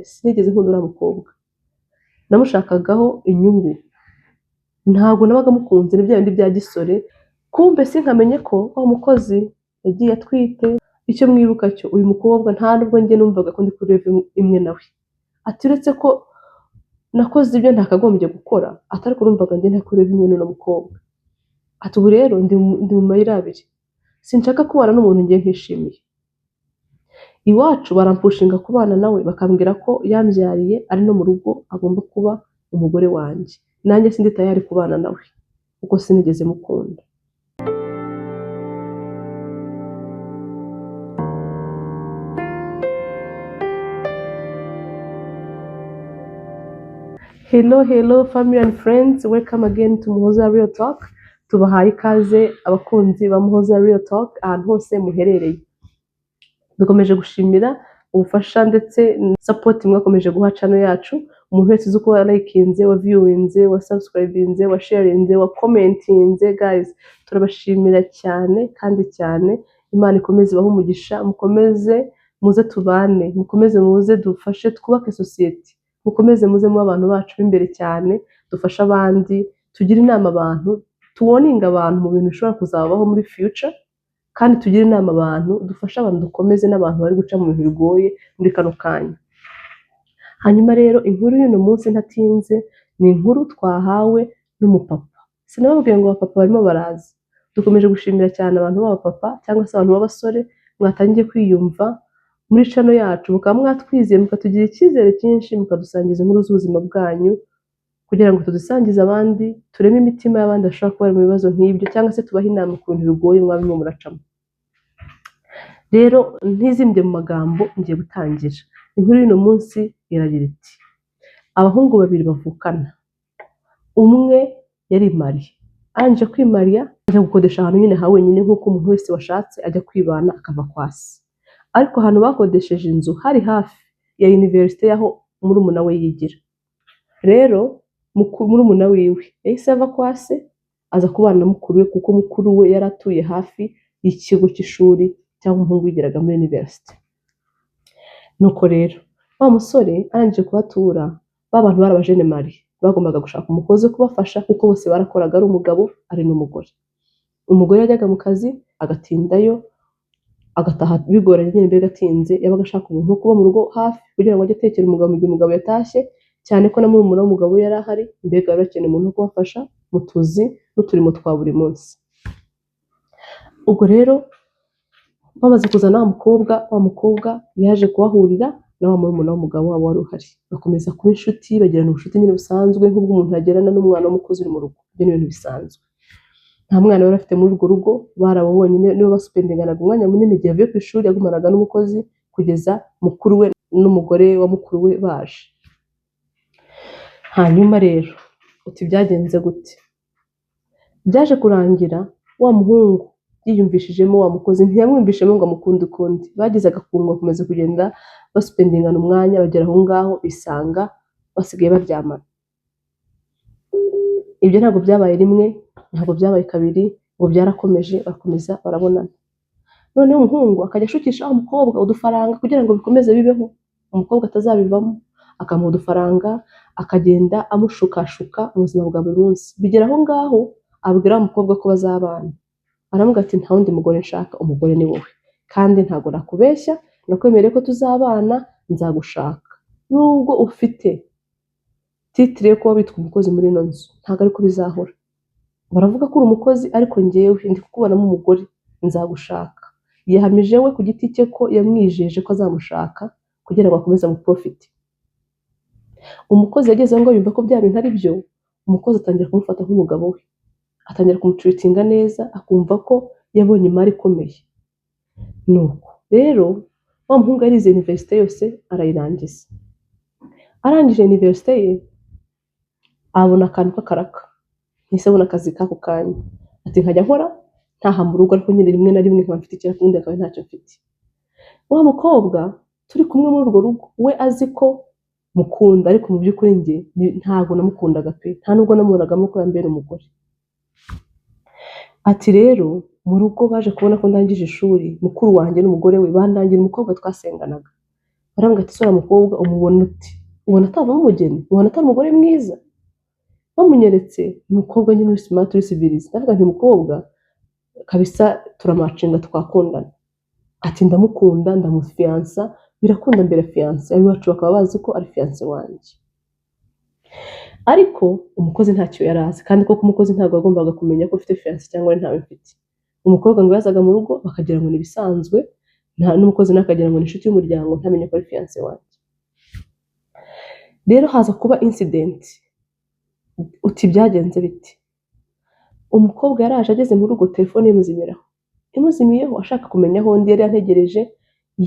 Sinigeze nkunda uriya mukobwa, namushakagaho inyungu, ntabwo nabaga mukunze, ni bya bindi bya gisore. Kumbe sinkamenye ko wa mukozi yagiye atwite. Icyo mwibuka cyo, uyu mukobwa nta nubwo njye numvaga ko ndi kuri level imwe nawe. Ati uretse ko nakoze ibyo ntakagombye gukora, atari ko numvaga njye ntari kuri level imwe n'uno mukobwa. Ati ubu rero ndi mu mayira abiri, sinshaka kubana n'umuntu ngiye ntishimiye. Iwacu barampushinga kubana nawe, bakambwira ko yambyariye ari no mu rugo agomba kuba umugore wanjye. Nanjye sindi tayari kubana nawe kuko sinigeze mukunda. Hello, hello family and friends, welcome again to Muhoza Real Talk. Tubahaye ikaze abakunzi ba Muhoza Real Talk ahantu hose muherereye. Dukomeje gushimira ubufasha ndetse na support mwakomeje guha channel yacu. Umuntu wese uzi uko walikinze, wa viewinze, wa subscribinze, wa sharinze, wa commentinze, guys, turabashimira cyane kandi cyane. Imana ikomeze ibahe umugisha, mukomeze muze tubane, mukomeze muze dufashe twubake sosiyete, mukomeze muze mube abantu bacu b'imbere cyane, dufashe abandi, tugire inama abantu, tuwarninge abantu mu bintu bishobora kuzabaho muri future, kandi tugire inama abantu, dufashe abantu, dukomeze n'abantu bari guca mu bintu bigoye muri kano kanya. Hanyuma rero inkuru y'uno munsi ntatinze ni inkuru twahawe n'umupapa. Sinababwiye ngo abapapa barimo baraza. Dukomeje gushimira cyane abantu b'abapapa cyangwa se abantu b'abasore mwatangiye kwiyumva muri channel yacu, mukaba mwatwizeye, mukatugira icyizere cyinshi, mukadusangiza inkuru z'ubuzima bwanyu kugira ngo tuzisangize abandi, tureme imitima y'abandi bashobora kuba bari mu bibazo nk'ibyo, cyangwa se tubahe inama ku bintu bigoye mwaba murimo muracamo. Rero ntizimbye mu magambo, ngiye gutangira. Inkuru y'uno munsi iragira iti: abahungu babiri bavukana, umwe yarimariye, arangije kwimariya ajya gukodesha ahantu nyine ha wenyine nk'uko umuntu wese washatse ajya kwibana akava kwa se. Ariko ahantu bakodesheje inzu hari hafi ya université y'aho murumuna we yigira. Rero murumuna wiwe yahise ava kwa se aza kubana na mukuru we, kuko mukuru we yari atuye hafi y'ikigo cy'ishuri cyangwa umuhungu yigiraga muri université. Nuko rero wa musore arangije kuhatura, ba bantu bari abajeunes mariés, bagombaga gushaka umukozi wo kubafasha kuko bose barakoraga, ari umugabo ari n'umugore. Umugore yajyaga mu kazi agatindayo, agataha bigoranye nyine, mbega atinze. Yabaga ashaka umuntu wo kuba mu rugo hafi kugira ngo ajye atekera umugabo mu gihe umugabo yatashye, cyane ko na murumuna w'umugabo we yari ahari. Mbega bari bakeneye umuntu wo kubafasha mu tuzi n'uturimo twa buri munsi. Ubwo rero bamaze kuzana wa mukobwa, wa mukobwa yaje kuhahurira na wa murumuna w'umugabo wabo wari uhari, bakomeza kuba inshuti, bagirana ubucuti nyine busanzwe nk'ubwo umuntu yagirana n'umwana w'umukozi uri mu rugo. Ibyo ni ibintu bisanzwe. Nta mwana bari bafite muri urwo rugo, bari abo bonyine, nibo baspendinganaga umwanya munini. Igihe avuye ku ishuri yagumanaga n'umukozi kugeza mukuru we n'umugore wa mukuru we baje. Hanyuma rero uti byagenze gute? Byaje kurangira wa muhungu yiyumvishijemo wa mukozi, ntiyamwumvishemo ngo amukunde ukundi. Bagize agakungu, bakomeza kugenda baspendingana umwanya, bagera aho ngaho bisanga basigaye baryamana. Ibyo ntabwo byabaye rimwe, ntabwo byabaye kabiri, ngo byarakomeje, barakomeza barabonana. Noneho umuhungu akajya ashukisha wa mukobwa udufaranga kugira ngo bikomeze bibeho, umukobwa atazabivamo. Akamuha udufaranga, akagenda amushukashuka mu buzima bwa buri munsi. Bigera aho ngaho abwira wa mukobwa ko bazabana. Aramubwira ati: "Nta wundi mugore nshaka, umugore ni wowe, kandi ntabwo nakubeshya, nakwemereye ko tuzabana, nzagushaka. Nubwo ufite titre yo kuba witwa umukozi muri ino nzu, ntabwo ariko bizahora. Baravuga ko uri umukozi, ariko njyewe ndi kukubonamo umugore, nzagushaka." Yahamije we ku giti cye ko yamwijeje ko azamushaka kugira ngo akomeze amuprofite. Umukozi yageze aho ngaho yumva ko bya bintu ari byo. Umukozi atangira kumufata nk'umugabo we, atangira kumutreatinga neza, akumva ko yabonye imari ikomeye. Nuko rero wa muhungu yarize université yose arayirangiza. Arangije université ye abona akantu k'akaraka, ntise abona akazi k'ako kanya. Ati nkajya nkora ntaha mu rugo, ariko nyine rimwe na rimwe nkaba mfite ikiraka, ubundi akaba ntacyo mfite. Wa mukobwa turi kumwe muri urwo rugo, we azi ko mukunda, ariko mu by'ukuri njye ntabwo namukundaga pe, nta nubwo namubonagamo ko yambera umugore. Ati rero mu rugo baje kubona ko ndangije ishuri, mukuru wanjye n'umugore we bandangira umukobwa twasenganaga. Barambwira ati: "Sora mukobwa umubona uti? Ubona atavamo umugeni? Ubona atari umugore mwiza?" Bamunyeretse, umukobwa nyine uri smart, uri civilisé. Ndavuga nti: "Umukobwa kabisa turamatchinga, twakundana." Ati: "Ndamukunda, ndamufiyansa, birakunda mbere fiancé, ab'iwacu bakaba bazi ko ari fiancé wanjye." Ariko umukozi ntacyo yari azi, kandi koko umukozi ntabwo yagombaga kumenya ko ufite fiancé cyangwa ntawe mfite. Umukobwa ngo yazaga mu rugo bakagira ngo ni ibisanzwe, nta n'umukozi nawe akagira ngo ni inshuti y'umuryango, ntamenye ko ari fiancé wanjye. Rero haza kuba incident. Uti: "Byagenze bite?" Umukobwa yaraje, ageze mu rugo telefone imuzimiraho. Imuzimiyeho, ashaka kumenya aho undi yari yantegereje,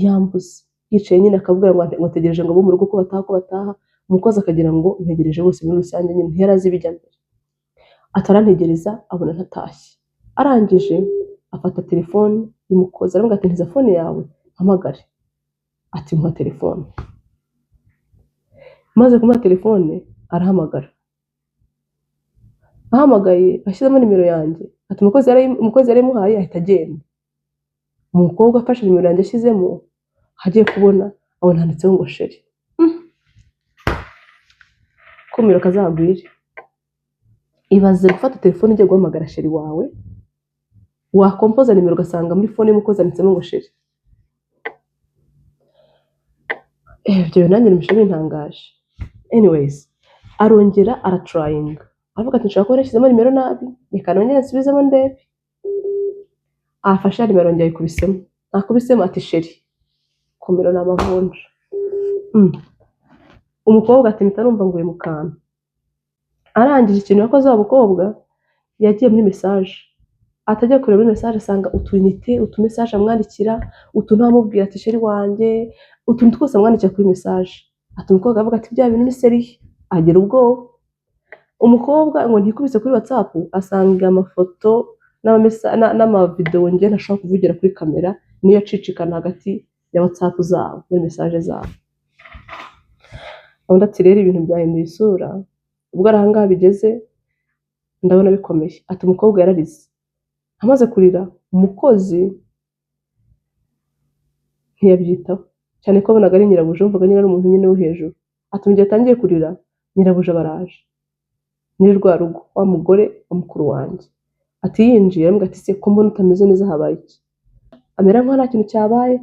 yambuze. Yicaye nyine akabwira ngo ategereje ngo abo mu rugo ko bataha, ko bataha. Umukozi akagira ngo ntegereje bose muri rusange nyine, ntiyari azi ibijya mbere. Atarantegereza, abona ntatashye. Arangije afata telefone y'umukozi, aramubwira ati: "Ntiza phone yawe mpamagare." Ati: "Muha telefone." Maze kumuha telefone, arahamagara. Ahamagaye ashyizemo nimero yanjye, ati umukozi yarayimuhaye, ahita agenda. Umukobwa afashe nimero yanjye ashyizemo, agiye kubona abona handitseho ngo chéri. Kumiro kazagwire! Ibaze gufata telefone ugiye guhamagara chéri wawe, wakompoza nimero ugasanga muri phone y'umukozi handitsemo ngo chéri. Ibyo bintu nanjye numvise bintangaje. Anyways, arongera aratryinga, aravuga ati: "Nshobora kuba nashyizemo nimero nabi, reka nongere nsubizemo ndebe." Afashe ya nimero, arongera ayikubisemo, akubisemo ati: "Chéri." Kumiro ni amavunja. Umukobwa ati: "Mpita numva nguye mu kantu." Arangije, ikintu yakoze wa mukobwa, yagiye muri message. Atajya kureba muri message, asanga utunite, utumessage amwandikira, utuntu amubwira ati: "Chéri wanjye", utuntu twose amwandikira kuri message. Ati umukobwa avuga ati: "Bya bintu ni sérieux." Agira ubwoba. Umukobwa ngo ntikubise kuri WhatsApp, asanga amafoto n'amavideo njye ntashobora kuvugira kuri kamera, niyo acicikana hagati ya WhatsApp zabo, muri message zabo. Undi ati: "Rero ibintu byahinduye isura, ubwo ari ahangaha bigeze, ndabona bikomeye." Ati umukobwa yararize. Amaze kurira, umukozi ntiyabyitaho cyane ko abonaga ari nyirabuja, wumvaga nyine ari umuntu nyine wo hejuru. Ati mu gihe atangiye kurira, nyirabuja baraje muri rwa rugo, wa mugore wa mukuru wanjye. Ati yinjiye aramubwira ati: "Se ko mbona utameze neza, habaye iki?" Amera nkaho nta kintu cyabaye,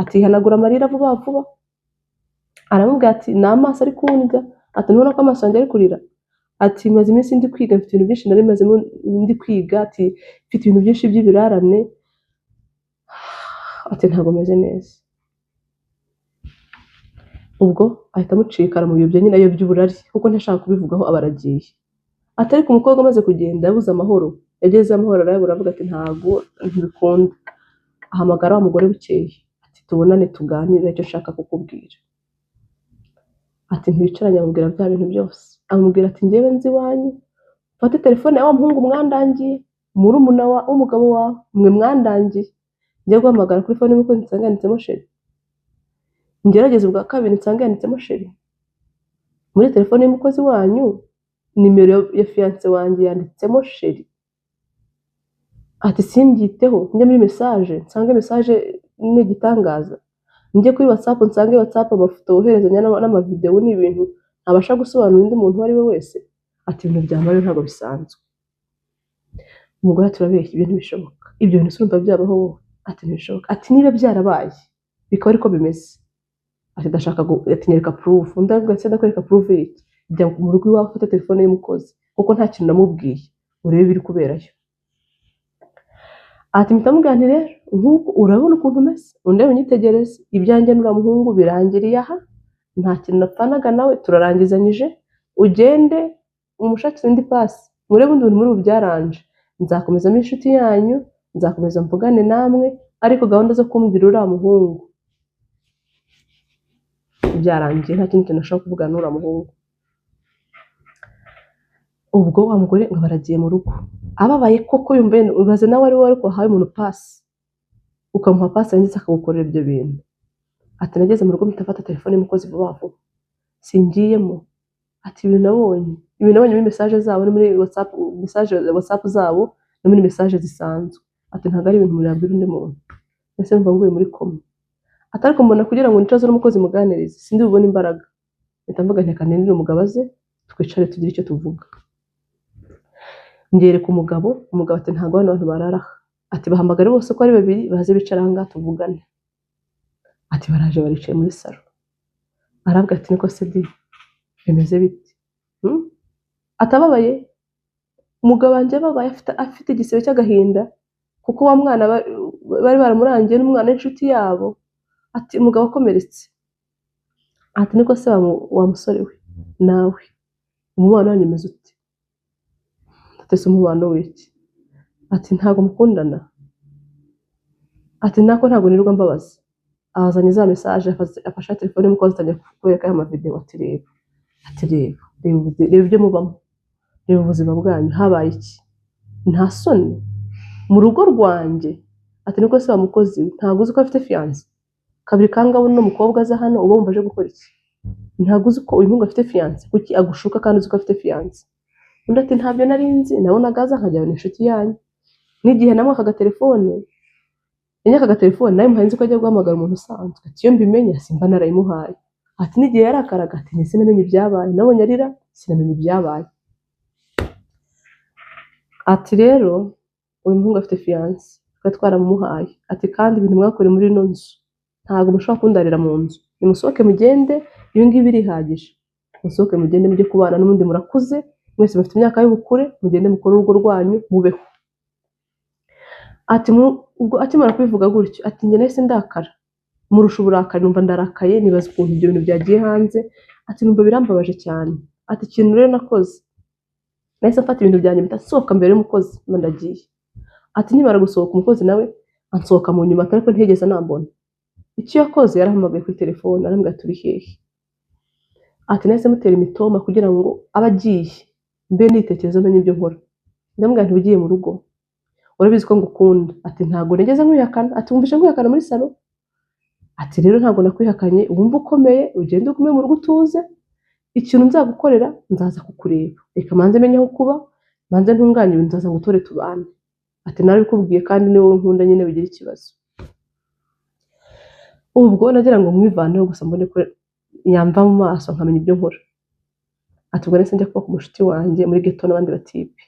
atihanagura amarira vuba vuba, aramubwira ati: "Ni amaso ari kundya." Ati: "Ntubona ko amaso yanjye ari kurira?" Ati: "Maze iminsi ndi kwiga, mfite ibintu byinshi nari mazemo ndi kwiga." Ati: "Mfite ibintu byinshi by'ibirarane." Ati: "Ntabwo meze neza." Ubwo ahita amucika, aramuyobya nyine, ayobya uburari kuko ntashaka kubivugaho, aba aragiye. Ati ariko umukobwa amaze kugenda yabuze amahoro, yageze amahoro arayabura, aravuga ati: "Ntabwo, ntibikunda." Ahamagara wa mugore bukeye, ati: "Tubonane tuganire, icyo nshaka kukubwira." Ati ntibicaranye, amubwira bya bintu byose. Amubwira ati: "Njyewe nzi iwanyu, ufate telefone ya wa muhungu mwandangiye, murumuna w'umugabo wawe, mwe mwandangiye, njye guhamagara kuri phone y'umukozi nsanga yanditsemo chéri, ngerageze ubwa kabiri nsanga yanditsemo chéri muri telefone y'umukozi wanyu, nimero ya fiancé wanjye yanditsemo chéri." Ati: "Simbyiteho, njye muri message nsange message ni igitangaza, njye kuri WhatsApp nsange WhatsApp amafoto woherezanya n'amavideo ni ibintu ntabasha gusobanura undi muntu uwo ari we wese." Ati: "Ibintu byambayeho ntabwo bisanzwe." Umugore ati: "Urabeshya, ibyo ntibishoboka, ibyo bintu urumva byabaho wowe?" Ati: "Ntibishoboka." Ati: "Niba byarabaye bikaba ariko bimeze," ati: "Ndashaka ati: 'Nyereka proof.'" Undi aravuga ati: "Ndakwereka proof y'iki?" "Jya mu rugo iwawe, ufate telefone y'umukozi, kuko nta kintu namubwiye, urebe ibiri kuberayo." Ati: "Mpita mubwira nti: 'Rero nk'uko urabona ukuntu umeze, undebe unyitegereze, ibyanjye n'uriya muhungu birangiriye aha, nta kintu napfanaga nawe, turarangizanyije. Ugende umushakire indi pasi, murebe undi bintu muri bubyaranje. Nzakomezamo inshuti yanyu, nzakomeza mvugane namwe, ariko gahunda zo kumbwira uriya muhungu byarangiye, nta kindi kintu nashobora kuvugana n'uriya muhungu.'" Ubwo wa mugore ngo baragiye mu rugo ababaye koko, yumva yenda, ubaze nawe ari wowe, ariko wahaye umuntu pasi, ukamuha pasi yarangiza akagukorera ibyo bintu. Ati: "Nageze mu rugo mpita mfata telefone y'umukozi vuba vuba, singiyemo." Ati: Ibintu nabonye muri message zabo no muri WhatsApp, message WhatsApp zabo no muri message zisanzwe," ati: "ntabwo ari ibintu umuntu yabwira undi muntu, mbese numva nguye muri coma." Ati ariko mbona kugira ngo nicaze n'umukozi muganirize sindi bubone imbaraga. Mpita mvuga nti reka nindire umugabo aze twicare tugire icyo tuvuga. Ngereka umugabo, umugabo ati ntabwo bano bantu barara aha. Ati bahamagare bose uko ari babiri baze bicara aha ngaha tuvugane. Ati baraje baricaye muri salo. Arabwira ati niko se di bimeze bite? Atababaye? Umugabo wanjye ababaye afite igisebe cy'agahinda kuko wa mwana bari baramurangiye n'umwana w'inshuti yabo. Ati umugabo akomeretse. Ati niko se wa musore we nawe umubano wanyu umeze ute? Ati ese umubano w'iki? Ati ntabwo mukundana. Ati nako ntabwo nirirwa mbabaza. Azanye za message afashe telefone y'umukozi atangira kubereka ya mavideo ati reba, ati reba, reba ibyo mubamo, reba ubuzima bwanyu, habaye iki? Nta soni mu rugo rwanjye. Ati niko se wa mukozi we ntabwo uzi ko afite fiancé? Kabiri kangabo uno mukobwa aza hano uba wumva aje gukora iki? Ntabwo uzi ko uyu muhungu afite fiancé? Kuki agushuka kandi uzi ko afite fiancé? Undi ati ntabyo nari nzi, nabonaga aza nkajya ni inshuti yanyu. N'igihe namwakaga telefone, yanyakaga telefone nawe muhaye nzi ko ajya guhamagara umuntu usanzwe. Ati iyo mbimenya simba narayimuhaye. Ati n'igihe yarakaraga ati njye sinamenye ibyabaye, nabonye arira sinamenye ibyabaye. Ati rero uyu muhungu afite fiancé twari twaramumuhaye. Ati kandi ibintu mwakoreye muri ino nzu ntabwo mushobora kundarira mu nzu, nimusohoke mugende, ibi ngibi birihagije, musohoke mugende mujye kubana n'ubundi murakuze mwese mufite imyaka y'ubukure, mugende mukore urugo rwanyu mubeho. Ati ubwo akimara kubivuga gutyo ati njye nahise ndakara murusha uburakari, numva ndarakaye nibaza ukuntu ibyo bintu byagiye hanze. Ati numva birambabaje cyane. Ati ikintu rero nakoze nahise mfata ibintu byanjye mpita nsohoka mbere y'umukozi mba ndagiye. Ati nkimara gusohoka umukozi nawe ansohoka mu nyuma ariko ntiyigeze anambona. Icyo yakoze yarahamagaye kuri telefone arambwira turi hehe. Ati nahise mutera imitoma kugira ngo abe agiye mbe nitekereza menye ibyo nkora. Ndamubwira nti ugiye mu rugo urabizi ko ngukunda. Ati ntabwo nigeze nkwihakana. Ati wumvise nkwihakana muri salo? Ati rero ntabwo nakwihakanye, wumva ukomeye ugende ugume mu rugo utuze, ikintu nzagukorera nzaza kukureba, reka manze menye aho kuba, manze ntunganye ibintu nzaza ngutore tubane. Ati narabikubwiye kandi ni wowe nkunda nyine bigira ikibazo. Ubwo nagira ngo mwivaneho gusa mbone ko yamva mu maso nkamenya ibyo nkora. Ati ubwo nahise njya kuba ku mushuti wanjye muri ghetto n'abandi batipe.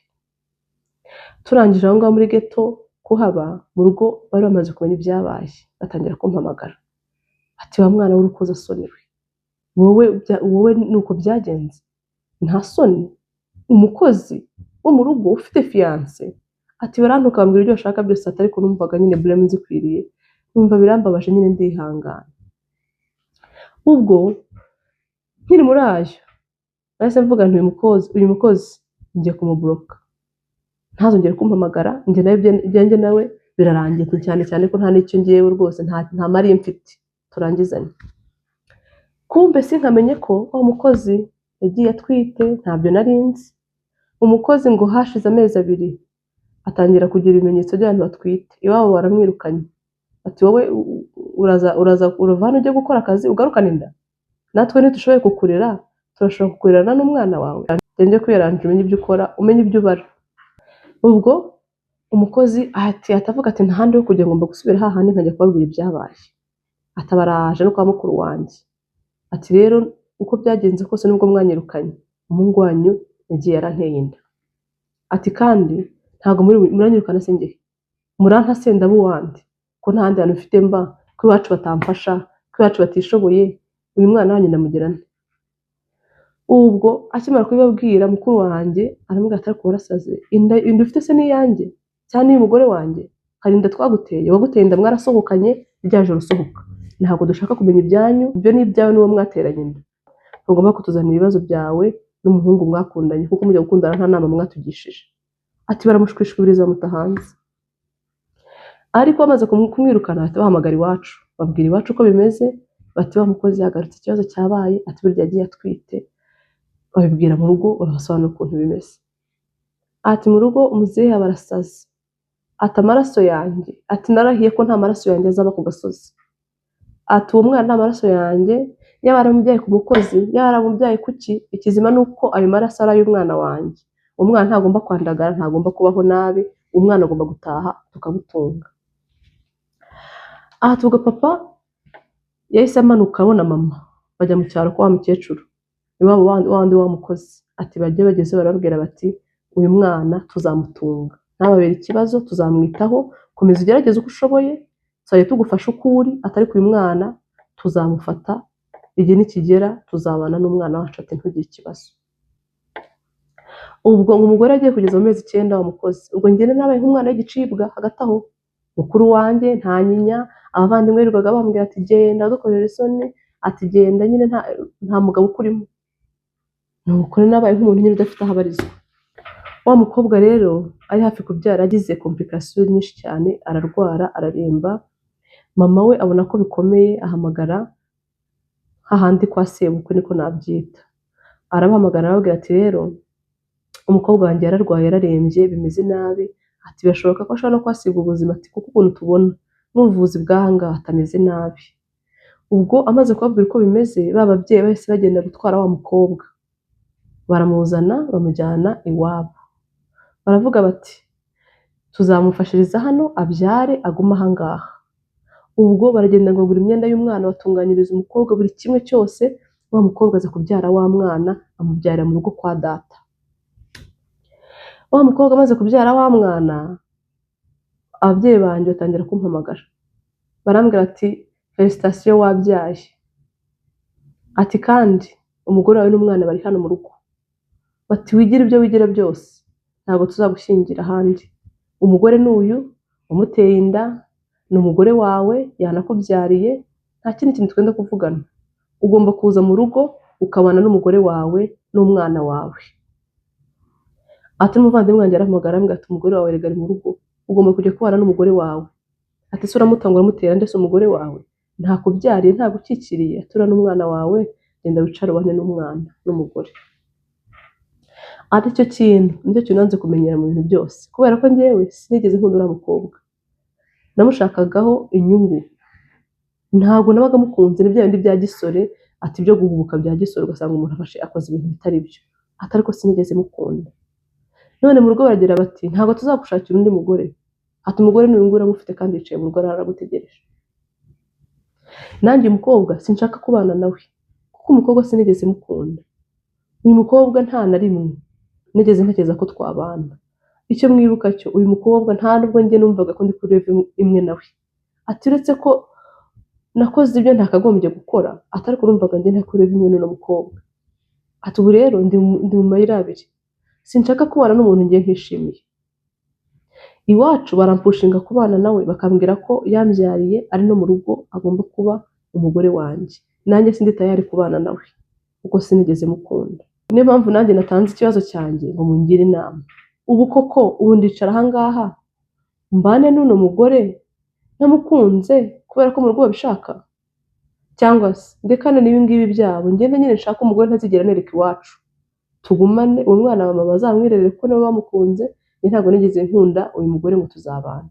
Turangije aho ngaho muri ghetto kuhaba, mu rugo bari bamaze kumenya ibyabaye, batangira kumpamagara. Ati wa mwana w'urukozasoni we, wowe nuko byagenze, nta soni, umukozi wo mu rugo ufite fiancé. Ati barantuka bambwira ibyo bashaka byose, ati ariko numvaga nyine blame nzikwiriye, numva birambabaje nyine ndihangana. Ubwo nkiri muri ayo nahise mvuga nti uyu mukozi ngiye kumublocka, ntazongere kumpamagara, njye nawe ibyanjye nawe birarangiye, cyane cyane ko nta n'icyo ngewe rwose nta mariye mfite, turangizanye. Kumbe sinkamenye ko wa mukozi yagiye atwite, ntabyo nari nzi. Umukozi ngo hashize amezi 2 atangira kugira ibimenyetso by'abantu batwite, iwabo baramwirukanye. Ati wowe uraza uraza urava hano ujye gukora akazi ugarukane inda, natwe ntidushoboye kukurera, turashobora kukurerana n'umwana wawe, ugende kwiyaranja umenye ibyo ukora umenye ibyo ubara. Ubwo umukozi ati atavuga ati nta handi ho kujya, ngomba gusubira hahandi nkajya kubabwira ibyabaye. Ati baraje no kwa mukuru wanjye. Ati rero uko byagenze kose nubwo mwanyirukanye, umuhungu wanyu yagiye yaranteye inda. Ati kandi ntabwo muranyirukana se njye, muranta se ndaba uwande, ko nta handi hantu mfite mba, ko iwacu batamfasha, ko iwacu batishoboye, uyu mwana wanyu ndamugira nte? Ubwo akimara kubibabwira mukuru wanjye aramubwira ati ariko warasaze, inda ufite se ni iyanjye cyangwa ni iy'umugore wanjye? Hari inda twaguteye, uwaguteye inda mwarasohokanye rya joro usohoka, ntabwo dushaka kumenya ibyanyu, ibyo ni ibyawe n'uwo mwateranye inda, ntugomba kutuzanira ibibazo byawe n'umuhungu mwakundanye, kuko mujya gukundana nta nama mwatugishije. Ati baramushwishwibiriza bamuta hanze. Ariko bamaze kumwirukana bahita bahamagara iwacu, babwira iwacu uko bimeze, bati wa mukozi yagarutse ikibazo cyabaye, ati burya yagiye atwite, babibwira mu rugo babasobanurira ukuntu bimeze. Ati mu rugo umuzehe aba arasaze, ati amaraso yanjye, ati narahiye ko nta maraso yanjye azaba ku gasozi. Ati uwo mwana nta maraso yanjye, yaba yaramubyaye ku mukozi, yaba yaramubyaye kuki, ikizima ni uko ayo maraso ari ay'umwana wanjye. Umwana ntagomba kwandagara, ntagomba kubaho nabi, umwana agomba gutaha tukamutunga. Aha tuvuga papa Yahise amanuka abona mama, bajya mu cyaro kwa wa mukecuru iwabo wa wundi wa mukozi. Ati bajye bageze barababwira bati uyu mwana tuzamutunga, ntababere ikibazo, tuzamwitaho, komeza ugerageze uko ushoboye, tuzajya tugufasha uko uri, atari uyu mwana tuzamufata, igihe nikigera tuzabana n'umwana wacu, ati ntugire ikibazo. Ubwo umugore agiye kugeza mu mezi 9 wa mukozi, ubwo njye nabaye nk'umwana w'igicibwa hagati aho, mukuru wanjye nta nyinya, abavandimwe birirwaga bambwira ati genda dukorera isoni, ati genda nyine nta mugabo ukurimo. Nuko nabaye nk'umuntu nyine udafite aho abarizwa. Wa mukobwa rero ari hafi kubyara agize complication nyinshi cyane, ararwara araremba, mama we abona ko bikomeye ahamagara hahandi kwa sebukwe niko nabyita, arabahamagara arababwira ati rero umukobwa wanjye yararwaye yararembye bimeze nabi, ati birashoboka ko ashobora no kuhasiga ubuzima, ati kuko ukuntu tubona n'ubuvuzi bw'aha ngaha atameze nabi. Ubwo amaze kubabwira uko bimeze, ba babyeyi bahise bagenda gutwara wa mukobwa, baramuzana bamujyana iwabo, baravuga bati tuzamufashiriza hano abyare agume aha ngaha. Ubwo baragenda ngo bagura imyenda y'umwana, batunganyiriza umukobwa buri kimwe cyose, wa mukobwa aza kubyara wa mwana, amubyarira mu rugo kwa data. Wa mukobwa amaze kubyara wa mwana, ababyeyi banjye batangira kumpamagara, barambwira ati félicitations wabyaye, ati kandi umugore wawe n'umwana bari hano mu rugo, bati wigire ibyo wigira byose ntabwo tuzagushyingira ahandi, umugore ni uyu wamuteye inda, ni umugore wawe yanakubyariye, nta kindi kintu twenda kuvugana, ugomba kuza mu rugo ukabana n'umugore wawe n'umwana wawe. Ati n'umuvandimwe wanjye arampamagara arambwira ati umugore wawe erega ari mu rugo, ugomba kujya kubana n'umugore wawe. Ati se uramutanga uramutera ndetse umugore wawe ntakubyariye ntagukikiriye, atura n'umwana wawe, genda wicare ubane n'umwana n'umugore. Ati icyo kintu nicyo kintu nanze kumenyera mu bintu byose, kubera ko njyewe sinigeze nkunda uriya mukobwa, namushakagaho inyungu, ntabwo nabaga mukunze, ni bya bindi bya gisore, ati ibyo guhubuka bya gisore ugasanga umuntu afashe akoze ibintu bitari byo, ati ariko sinigeze mukunda. None mu rugo baragira bati ntabwo tuzagushakira undi mugore, ati umugore n'uyu nguyu uramufite kandi yicaye mu rugo aragutegereje. Nanjye uyu mukobwa sinshaka kubana nawe, kuko umukobwa sinigeze mukunda, uyu mukobwa nta na rimwe nigeze ntekereza ko twabana. Icyo mwibuka cyo uyu mukobwa nta nubwo njye numvaga ko ndi kuri level imwe nawe, ati uretse ko nakoze ibyo ntakagombye gukora, atari ko numvaga njye ntari kuri level imwe n'uno mukobwa. Ati ubu rero ndi mu mayira abiri, sinshaka kubana n'umuntu ngiye ntishimiye. Iwacu barampushinga kubana nawe, bakambwira ko yambyariye ari no mu rugo agomba kuba umugore wanjye, nanjye sindi tayari kubana nawe kuko sinigeze mukunda. Niyo mpamvu nanjye natanze ikibazo cyanjye ngo mungire inama. Ubu koko ubu ndicara aha ngaha mbane n'uno mugore ntamukunze kubera ko mu rugo babishaka, cyangwa se ndekane n'ibi ngibi byabo ngende nyine nshake umugore ntazigera nereka iwacu, tugumane uwo mwana wa mama azamwirerere kuko niwe bamukunze, njye ntabwo nigeze nkunda uyu mugore ngo tuzabana.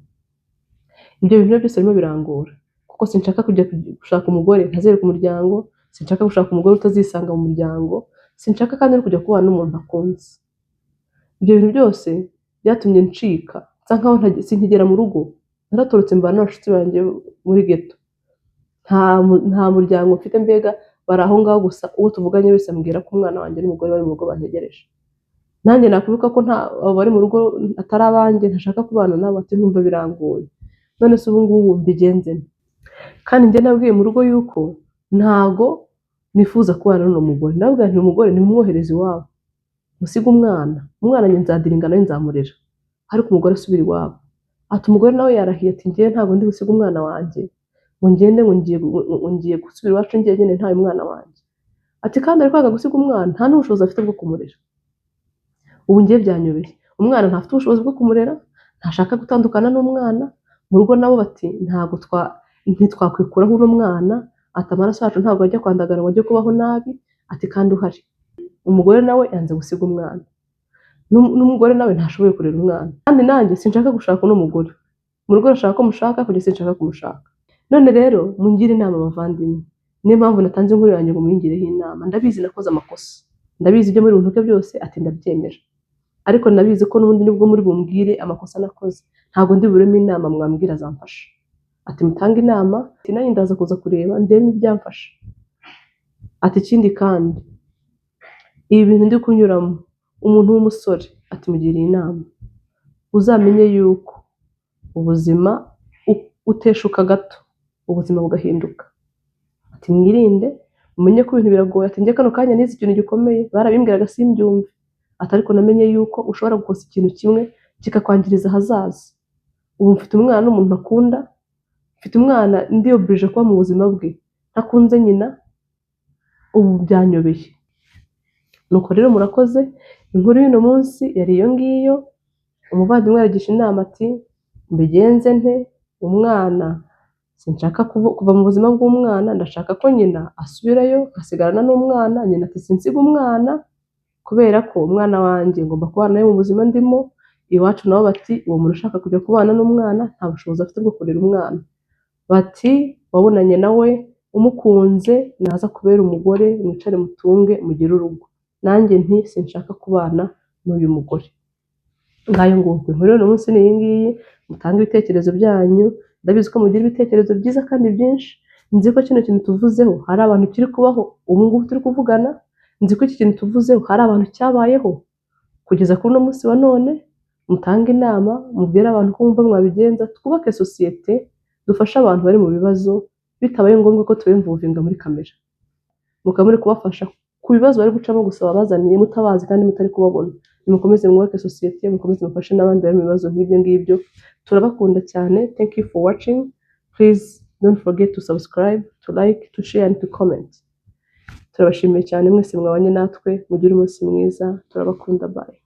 Ibyo bintu rero byose birimo birangora kuko sinshaka kujya gushaka umugore ntazereka umuryango, sinshaka gushaka umugore utazisanga mu muryango, sinshaka kandi no kujya kubana n'umuntu ntakunze. Ibyo bintu byose byatumye ncika, nsa nkaho sinkigera mu rugo, naratorotse mbana n'abashuti banjye muri ghetto, nta muryango mfite, mbega bari aho ngaho gusa, uwo tuvuganye wese ambwira ko umwana wanjye n'umugore bari mu rugo bantegereje. Nanjye nakwibuka ko nta abo bari mu rugo atari abanjye, ntashaka kubana nabo, ati nkumva birangoye. None se ubu ngubu mbigenze nte? Kandi njye nabwiye mu rugo yuko ntago nifuza kubana n'uno mugore, ndababwira nti umugore nimumwohereze iwabo, musige umwana, umwana njye nzadiringa nawe nzamurera, ariko umugore asubire iwabo. Ati umugore nawe yarahiye ati njyewe ntabwo ndi busiga umwana wanjye ngo ngende ngo ngiye gusubira iwacu njyenyine ntaye umwana wanjye. Ati kandi ari kwanga gusiga umwana nta n'ubushobozi afite bwo kumurera. Ubu ngiye byanyobeye, umwana ntafite ubushobozi bwo kumurera, ntashaka gutandukana n'umwana, mu rugo nabo bati ntabwo ntitwakwikuraho uno mwana, ati amaraso yacu ntabwo ajya kwandagara ngo ajye kubaho nabi, ati kandi uhari. Umugore nawe yanze gusiga umwana, n'umugore nawe ntashoboye kurera umwana, kandi nanjye sinshaka gushaka uno mugore, mu rugo arashaka ko mushaka, kugeza sinshaka kumushaka. None rero mungire inama bavandimwe, niyo mpamvu natanze inkuru yanjye ngo muyingireho inama. Ndabizi nakoze amakosa, ndabizi ibyo muri buntuke byose, ati ndabyemera, ariko ndabizi ko n'ubundi nibwo muri bumbwire amakosa nakoze, ntabwo ndi buremo inama mwambwira azamfasha. Ati: "Mutange inama." Ati: "Nanjye ndaza kuza kureba ndebe ibyamfasha." Ati: "Ikindi kandi, ibi bintu ndi kunyuramo, umuntu w'umusore," ati, "mugiriye inama, uzamenye yuko ubuzima uteshuka gato, ubuzima bugahinduka." Ati: "Mwirinde, mumenye ko ibintu biragoye." Ati: "Njye kano kanya nize ikintu gikomeye, barabimbwiraga simbyumve." Ati: "Ariko namenye yuko ushobora gukosa ikintu kimwe kikakwangiriza ahazaza. Ubu mfite umwana n'umuntu akunda, mfite umwana ndi obligé kuba mu buzima bwe ntakunze nyina, ubu byanyobeye." Nuko rero murakoze, inkuru y'uno munsi yari iyo ngiyo. Umuvandimwe aragisha inama ati: "Mbigenze nte? Umwana sinshaka kuva mu buzima bw'umwana, ndashaka ko nyina asubirayo nkasigarana n'umwana." Nyina ati: "Sinsiga umwana kubera ko umwana wanjye ngomba kubana nawe mu buzima ndimo." Iwacu nabo bati: "Uwo muntu ushaka kujya kubana n'umwana nta bushobozi afite bwo kurera umwana." Bati: "Wabonanye nawe umukunze, naza kubera umugore, mwicare mutunge mugire urugo." Nanjye nti: "Sinshaka kubana n'uyu mugore." Ngayo nguko, inkuru y'uno munsi ni iyi ngiyi. Mutange ibitekerezo byanyu, ndabizi ko mugira ibitekerezo byiza kandi byinshi. Nzi ko kino kintu tuvuzeho hari abantu kiri kubaho ubu ngubu turi kuvugana. Nzi ko iki kintu tuvuzeho hari abantu cyabayeho kugeza kuri uno munsi wa none. Mutange inama, mubwire abantu ko mwumva mwabigenza, twubake sosiyete, dufashe abantu bari mu bibazo bitabaye ngombwa ko tubinvolvinga muri kamera, mukaba muri kubafasha ku bibazo bari gucamo gusa babazaniye mutabazi kandi mutari kubabona. Nimukomeze mwubake sosiyete, mukomeze mufashe n'abandi bari mu bibazo nk'ibyo ngibyo. Turabakunda cyane. Thank you for watching. Please don't forget to subscribe, to like, to share and to comment. Turabashimiye cyane mwese mwabanye natwe. Mugire umunsi mwiza, turabakunda. Bye.